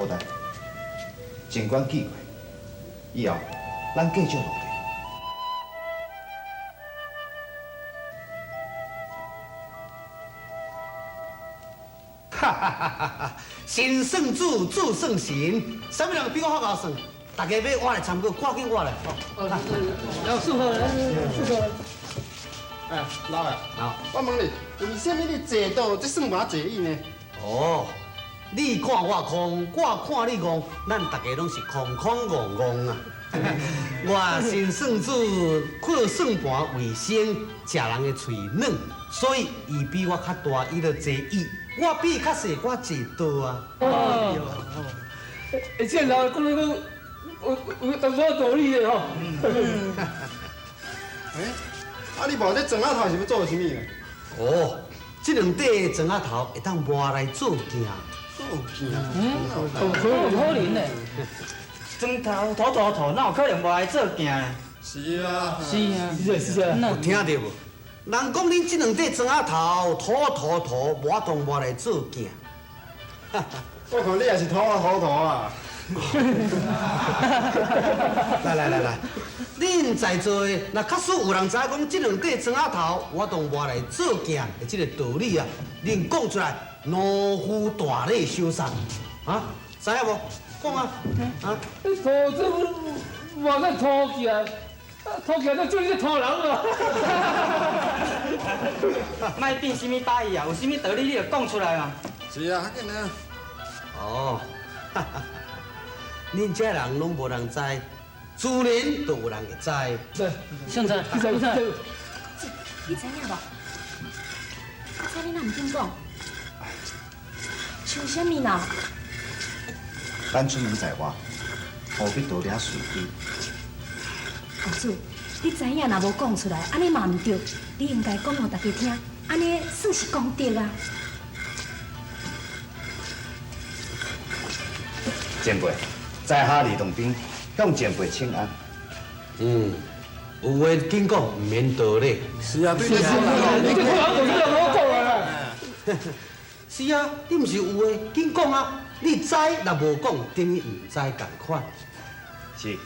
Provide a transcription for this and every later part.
咱，尽管寄过，以后咱继续努力。哈哈哈哈哈！神算子，子算神，啥物人比我较𠢕算？大家欲我来参考，赶紧我来。要算好来，算好来。哎，老爷，我问你，为啥物你坐倒这算盘坐椅呢？哦，你看我空，我看你戆，咱大家拢是空空戆戆啊。我神算子靠算盘为生，食人的喙软，所以伊比我较大，伊就坐椅；我比伊较细，我坐倒啊。哦，哎，这老讲得讲有淡薄道理的吼。哎，啊你磨这砖仔头是欲做啥物呢？哦，这两块砖仔头会当磨来做镜。做镜？嗯，有可能呢。砖头土土土，哪有可能磨来做镜呢？是啊，是啊，是啊，是啊。有听著无？人讲恁这两块砖仔头土土土，无当磨来做镜。我看你也是土啊土土啊。来来来来，恁在座的，若假使有人知影讲这两块砖仔头，我当磨来做镜的这个道理啊，恁讲出来，农夫大礼相送，啊，知影无？讲啊，啊！土这磨个土镜，土镜都做你这土人啊！莫变啥物把戏啊，有啥物道理你就讲出来嘛。是啊，较紧啊。哦，哈哈，恁这人拢无人知，自然就有人会知。对，现在，现在，你知影无？刚才你哪毋肯讲？像啥物啦？咱出门在外，务必多领随机。公主，你知影若无讲出来，按呢嘛毋对。你应该讲予大家听，按呢算是功德啊。前辈，在下李洞宾向前辈请安。嗯，有话紧讲，毋免多礼。是啊，对对，你这话我就无讲啊啦。是啊，你毋是有话紧讲啊！你知若无讲，等于毋知仝款。是，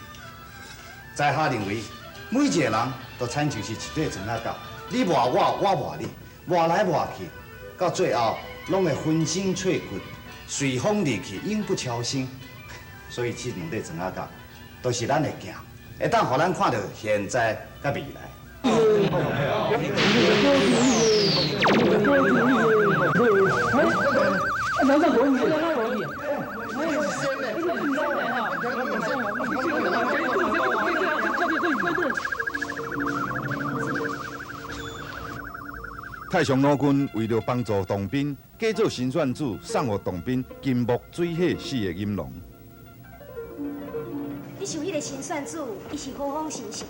在下认为，每一个人都亲像是一块砖仔狗，你磨我，我磨你，磨来磨去，到最后拢会粉身碎骨，随风而去，永不超生。所以这两块砖仔狗，都是咱的镜，会当予咱看到现在佮未来。太上老君为了帮助洞宾，假做神算子，送予洞宾金木水火四个银龙。你想彼个神算子，伊是何方神圣？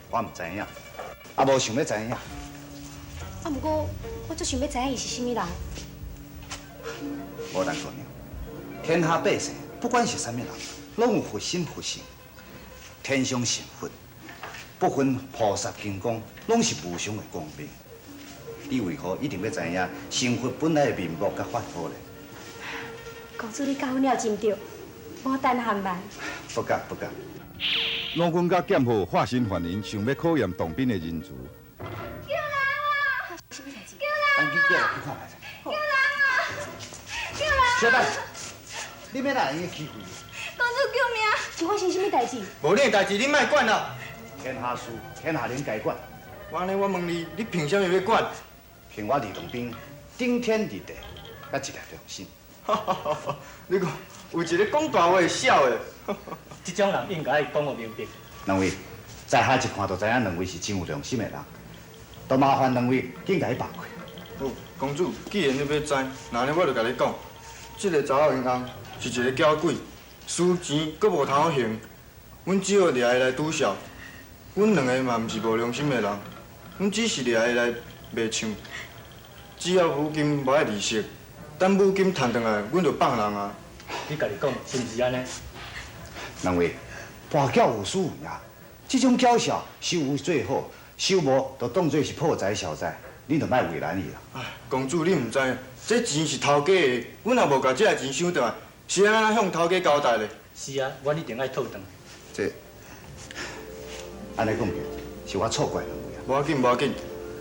我毋知影，也无想欲知影。啊，毋过我足想欲知影伊是啥物人。无难姑娘，天下百姓不管是啥物人，拢有佛心佛性。天上神佛，不分菩萨金刚，拢是无上的光明。你为何一定欲知影神佛本来的面目佮法号呢？公主，你教训了真对，我等含慢。不敢不敢。老君佮剑鹤化身凡人，想欲考验洞宾的仁慈。救人啊！救人咱去过来去看觅者。救人啊！救人！小等，你欲哪会用欺负伊？公主救命！是发生啥物代志？无你的代志，你莫管啦。天下事，天下人该管。我按呢，我问你，你凭啥物欲管？凭我李洞宾顶天立地，佮一粒良心。你讲有一个讲大话的痟的，这种人应该讲予明白。两位，在下一看就知影两位是真有良心的人，都麻烦两位紧共伊放开。好，公主，既然你欲知，那呢我就共你讲，这个查某𪜶翁是一个娇鬼，输钱阁无通好还，阮只好掠伊来拄痟。阮两个嘛毋是无良心的人，阮只是掠伊来卖唱。只要母金无爱利息，等母金趁转来，阮就放人啊。你家己讲是毋是按呢？两位，跋筊有输有赢，这种娇笑收有最好，收无就当做是破财消灾，恁就莫为难伊啦。哎，公主你毋知，这钱是偷假的，阮若无共这个钱收转来，是按怎向头家交代咧？是啊，阮一定爱讨转。这，按呢讲起来，是我错怪两位啊。无要紧，无要紧，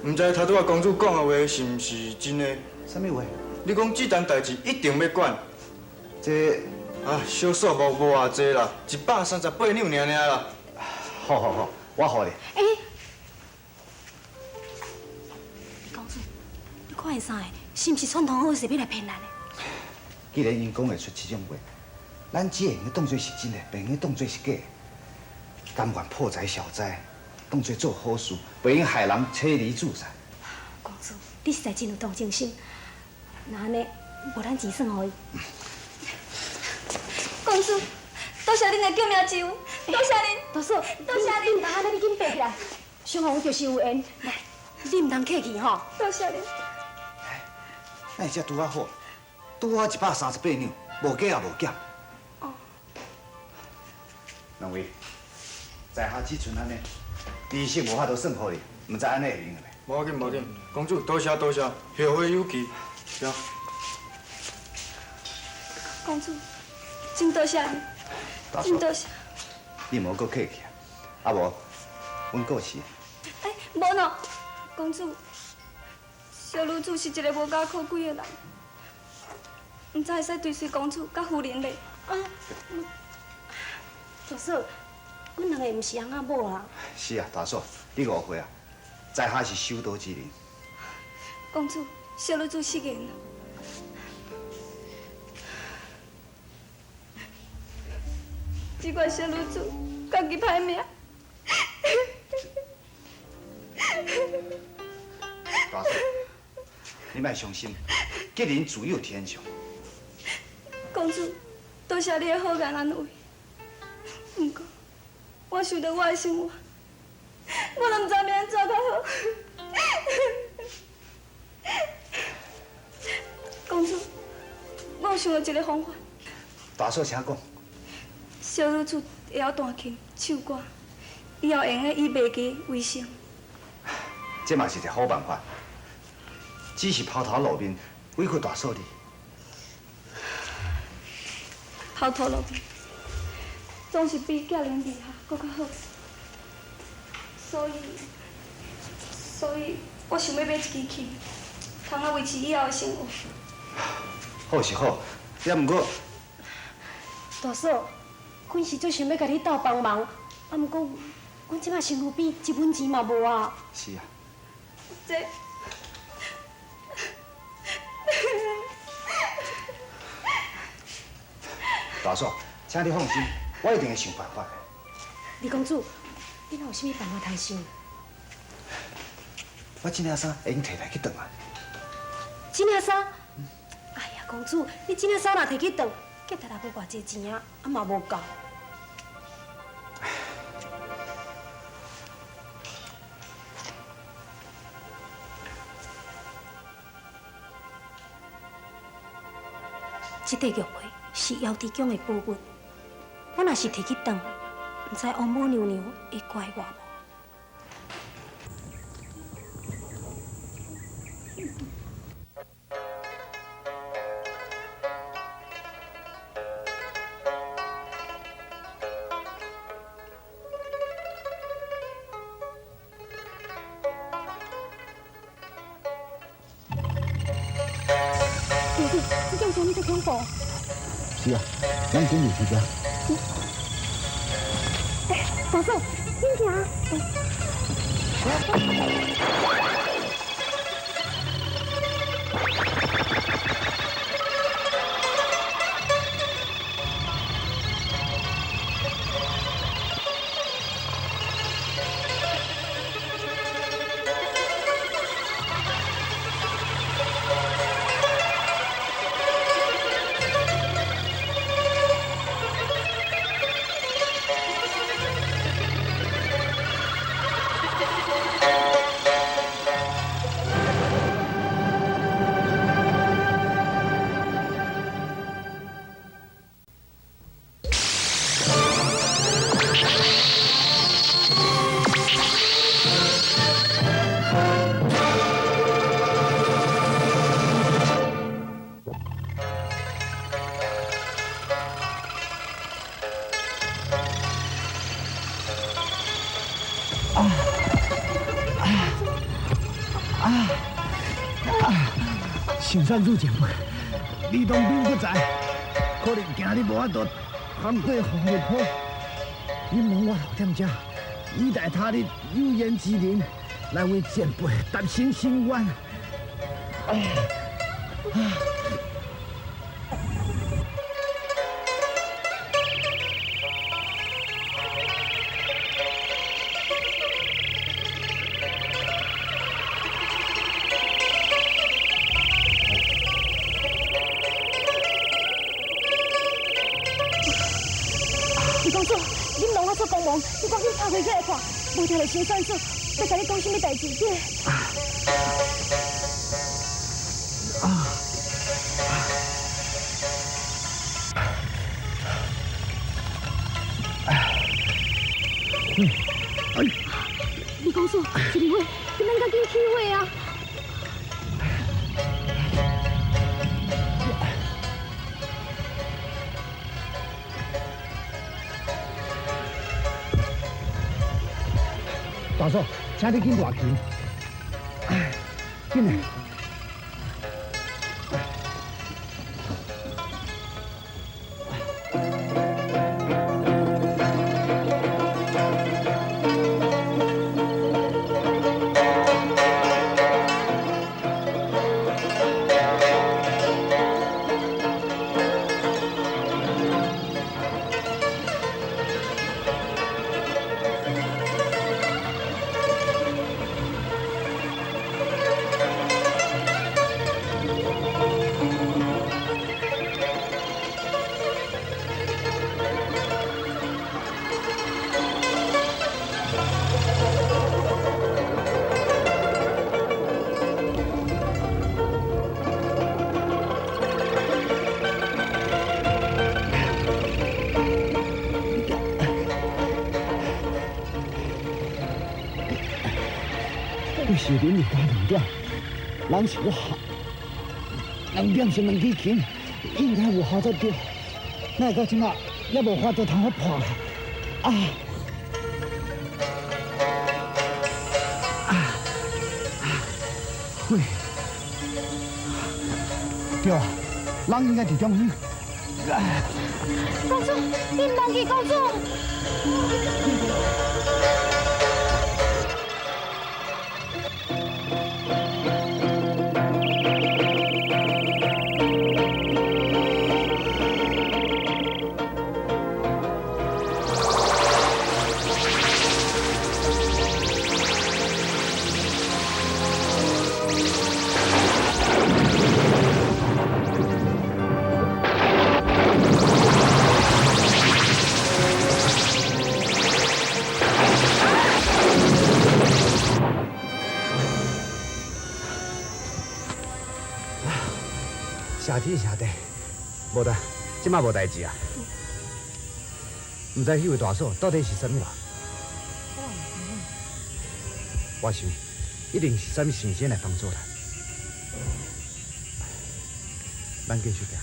毋知头拄仔公主讲的话是毋是真的？啥物话？你讲这单代志一定欲管。这啊，小数目无偌济啦，138两尔尔啦。好好好，我予你。欸，公主，你看𪜶三个是毋是串通好势欲来骗咱的？既然𪜶讲会出这种话，咱只会用当作是真的，袂用当作是假的。甘愿破财消灾，当作做好事，袂用害人妻离子散。公主，你实在真有同情心。那按呢，无咱钱算予伊。公主，多谢恁的救命之恩，多谢恁。大嫂，多谢恁。你毋通按呢，你紧爬起来。相互就是有缘，来，你毋通客气吼。多谢恁。那会这拄仔好，拄好138两，无加也无减。哦。两位，在下只賰按呢，利息无法度算予你，毋知按呢会用袂？无要紧，无要紧，公主多谢多谢，后会有期。行。公主，真多谢你，真多谢。你莫阁客气啊，啊无，阮过时。欸，无喏，公主，小女子是一个无家可归的人，毋知会使追随公主佮夫人咧。啊，大嫂，阮两个毋是翁仔某啦。是啊，大嫂，你误会啊，在下是修道之人。公主，小女子失言了。只怪小女子家己歹命。大嫂，你莫伤心，吉人自有天相。公主，多谢你的好言安慰。毋过，我想著我的生活，我都毋知欲按怎较好。公主，我有想到一个方法。大嫂，请讲。小女子会晓弹琴、唱歌，以后会用得以卖艺为生。这嘛是一个好办法，只是抛头露面，委屈大嫂你。抛头露面，总是比寄人篱下阁较好。所以我想欲买一支琴，通啊维持以后的生活。好是好，也毋过，大嫂，阮是足想欲共你斗帮忙，啊，毋过阮这摆身躯边一文钱嘛无啊。是啊。这，大嫂，请你放心，我一定会想办法的。李公主，你哪有啥物办法通想？我这领衫会用提来去转啊。这领衫？哎呀，公主，你这领衫若提去转，价值也无偌济钱啊，啊嘛无够。这块玉佩是瑶池宫的宝物，我若是提去转，毋知王母娘娘会怪我无？公主，这种声音足恐怖。是啊，咱紧入去遮。欸，大嫂，紧行！神选主前辈，李东兵不在，可能今日无法度翻过红日坡。你问我留踮遮，以待他日有缘之人来为前辈达成心愿。李公主，你忙我出宫门，你赶紧拍开起来看，无听到神选主欲共你讲啥物代志？紧！李公主，一个火，你免较紧起火啊！大嫂，请你紧热琴，紧来。是恁二家两点，人是我两点是两支琴，应该有效才对。哪会到这马也无法度通好破啊！火，对啊，人应该伫中间。公主，你毋忘记公主。谢天谢地，无啦，这马无代志啊。毋知彼位大嫂到底是啥物人？我想，一定是啥物神仙来帮助咱。咱继续行。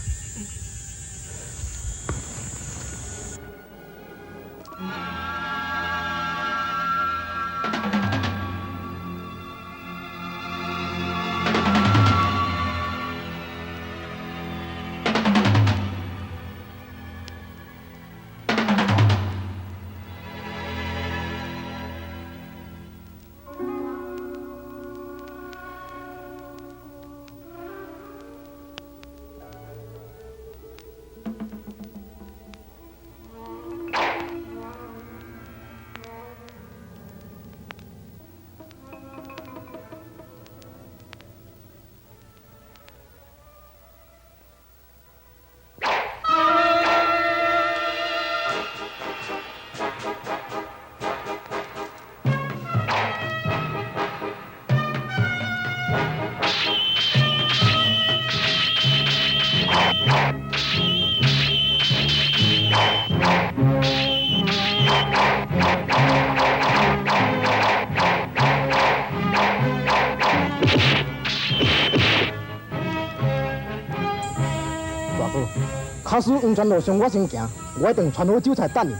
假使黄泉路上我先行，我一定传好酒菜等你。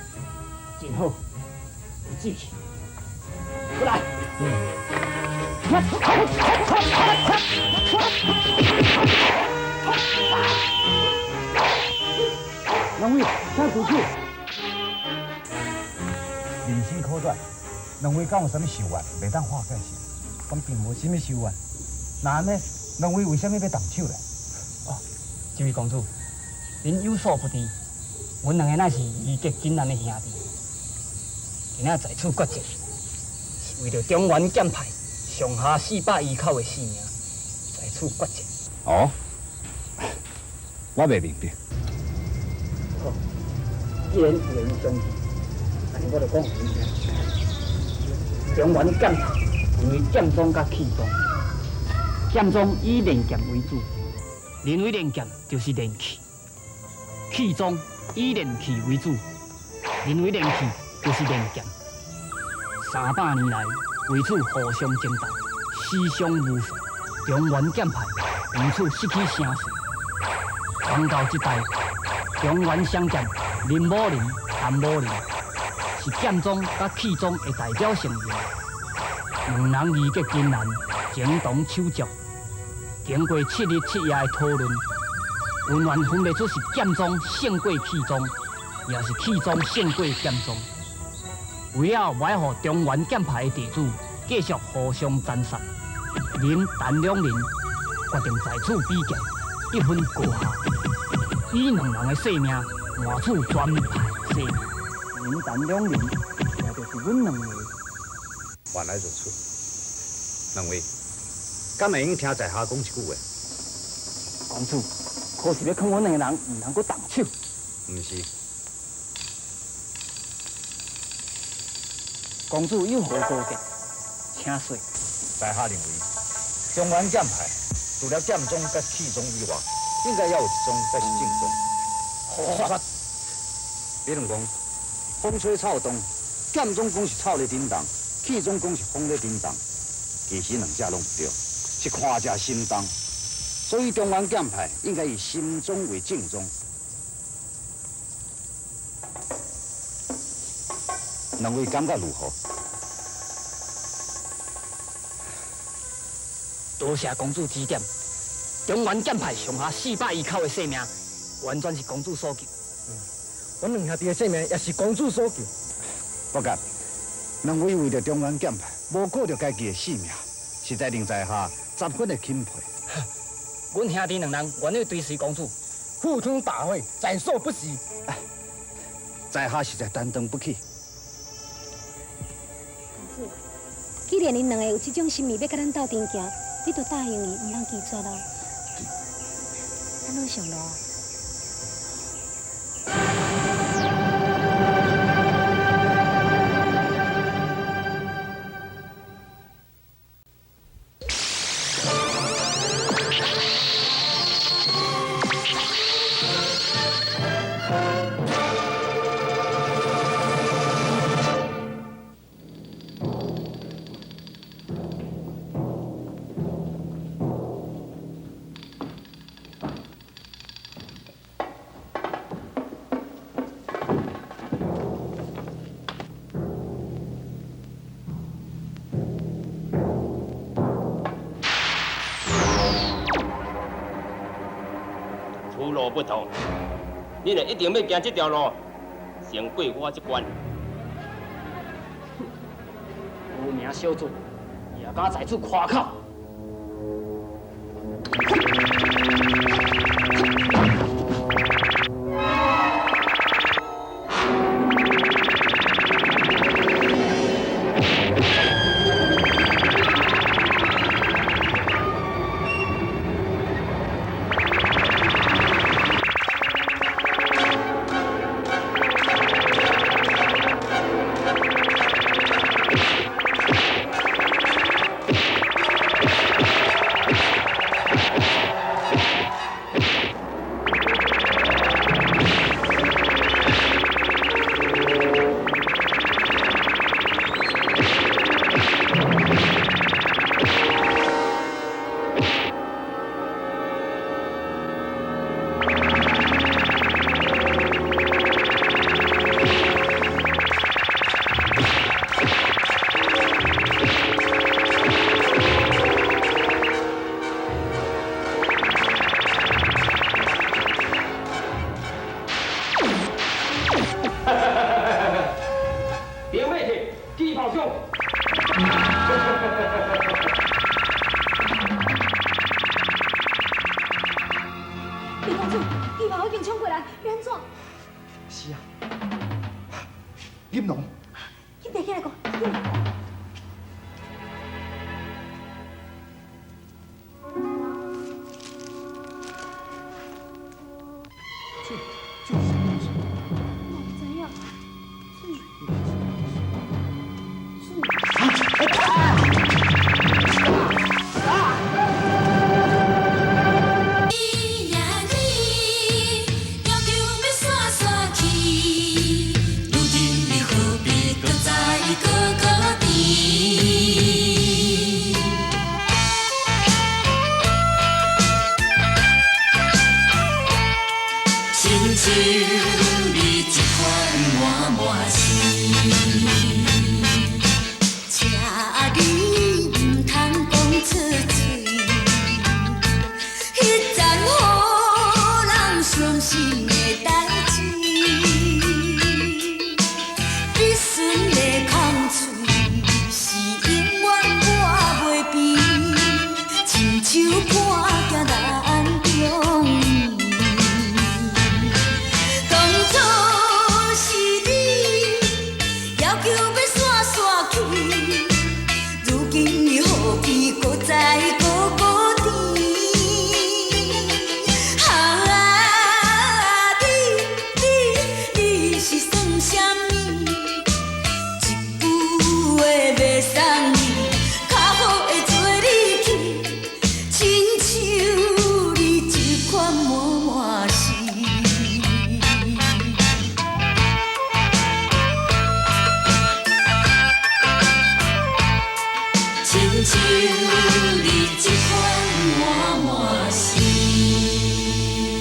真好，有志气。过来。两位，请住手。人心可转，两位敢有啥物仇怨，袂当化解是？阮并无啥物仇怨。那按呢，两位为啥物欲动手咧？哦，这位公子，恁有所不知，阮两个乃是义结金兰的兄弟。今仔在此决战，是为著中原剑派上下400余口的性命，在此决战。哦，我袂明白。好，既然有缘相见，按呢我就讲予恁听。中原剑派分为剑宗佮气宗，剑宗以练剑为主，认为练剑就是练气；气宗以练气为主，认为练气就是练剑。300年来，为此互相争斗，死伤无数。中原剑派因此失去声势。传到这代，中原双剑林武林、谭武林是剑宗佮气宗的代表成员。两人义结金兰，情同手足。经过7日7夜的讨论，完全分袂出是剑宗胜过气宗，也是气宗胜过剑宗。为了袂予中原剑派的弟子继续互相残杀，林、陈两人决定在此比剑，一分高下，以两人的性命换取全派性命。林、陈两人，也就是阮两个。原来如此，两位，敢会用听在下讲一句话？公子，可是欲劝阮两个人毋通阁动手？毋是。公子有何高见？请说。在下认为，中原剑派除了剑宗佮气宗以外，应该还有一宗才是正宗。胡说！比如讲，风吹草动，剑宗讲是草咧振动，气宗讲是风咧振动，其实两者拢毋对，是看者心动。所以中原剑派应该以心宗为正宗。两位感觉如何？多谢公子指点，中原剑派上下400余口的性命，完全是公子所救。阮两兄弟的性命也是公子所救。不敢，两位为著中原剑派，无顾著家己的性命，实在令在下十分的钦佩。阮兄弟两人愿意追随公子，赴汤蹈火，在所不辞。在下实在担当不起。公子，既然𪜶两个有这种心意，欲佮咱斗阵行，你就答应伊，毋通拒绝啦。咱拢上路啊！此路不通，你若一定欲行这条路，先过我这关。无名小卒也敢在此夸口！相。李公主，地炮已经冲过来，欲按怎？是啊，金龙，紧爬起来，讲，紧。